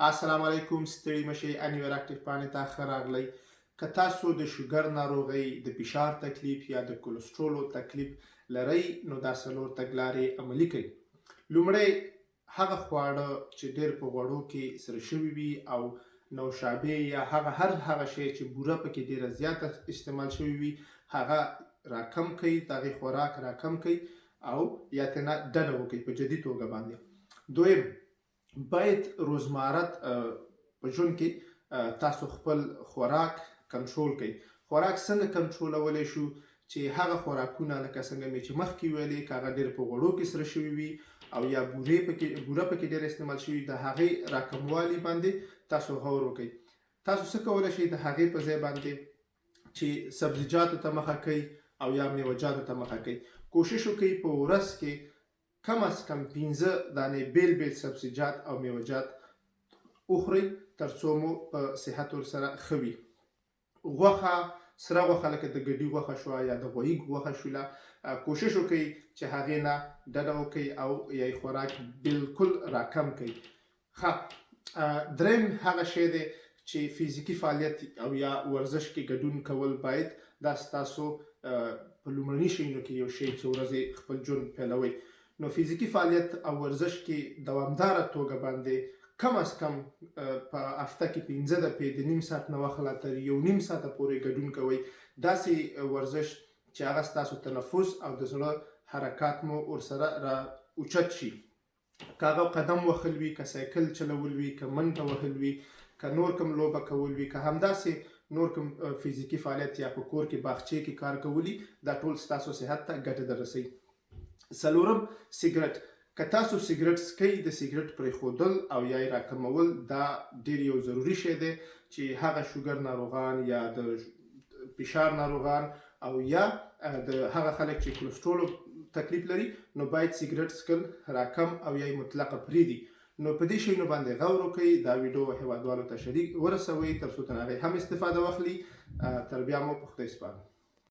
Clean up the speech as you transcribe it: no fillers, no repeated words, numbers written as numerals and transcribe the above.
السلام علیکم، ستړي مشي. انیور اکټیو پاڼې ته ښه راغلی. که تاسو د شوګر ناروغۍ، د فشار تکلیف یا د کولسټرولو تکلیف لرئ، نو دا څلور تګلارې عملي کړئ. لومړی، هغه خواړه چې ډېر په غوړو کې سره شوي وي او نوشابې یا هغه هر هغه شی چې بوره پکې ډېره زیاته استعمال شوې وي، هغه راکم کړئ، د هغې خوراک راکم کړئ او یا ترېنه ډډه وکړئ په جدي توګه باندې. دویم، باید روزمارت په ژوند کې تاسو خپل خوراک کنټرول کړئ. خوراک څنګه کنټرولولی شو؟ چې هغه خوراکونه لکه څنګه مې چې مخکې ویلې، که هغه ډېر په غوړو کې سره شوي وي او یا بورې پکې بوره پکې ډېره استعمال شوي، د هغې راکموالي باندې تاسو غور وکړئ. تاسو څه کولی شئ د هغې په ځای باندې؟ چې سبزیجاتو ته مخه کوي او یا میوهجاتو ته مخه کوي. کوشش وکړئ په ورځ کې کم از کم 5 دانې بیل بیل سبزیجات او میوهجات وخورئ، ترڅو مو په صحت ورسره ښه وي. غوښه، سره غوښه، لکه د ګډي غوښه شوه یا د غویي غوښه شوله، کوشش وکړئ چې هغې نه ډډه وکړئ او یا یې خوراک بالکل راکم کړئ. ښه، دریم هغه شی دی چې فزیکي فعالیت او یا ورزش کې ګډون کول. باید دا ستاسو په لومړني شیانو کې یو شی چې ورځې خپل ژوند پیلوئ. نو فزیکي فعالیت او ورزش کې دوامداره توګه باندې کم از کم په هفته کې 5 دفعې د نیم ساعت نه واخله تر 1.5 ساعته پورې ګډون کوئ. داسې ورزش چې هغه ستاسو تنفس او د زړه حرکات مو ورسره را اوچت شي. که هغه قدم وهل وي، که سایکل چلول وي، که منډه وهل وي، که نور کوم لوبه کول وي، که همداسې نور کوم فزیکي فعالیت یا په کور کې باغچې کې کار کولی، دا ټول ستاسو صحت ته ګټه درسوي. څلورم، سیګرټ. که تاسو سیګرټ څکئ، د سیګرټ پرېښودل او یا یې راکمول دا ډیر یو ضروري شی دی، چې هغه شوګر ناروغان یا د فشار ناروغان او یا د هغه خلک چې کولسټرولو تکلیف لري، نو باید سیګرټ څکل راکم او یا یې مطلقه پرېږدي. نو په دې شیانو باندې غور وکړئ. دا ویډیو هیوادوالو ته شریک ورسوئ، تر څو تر هغې هم استفاده واخلي. تر بیا مو په خدای سپارم.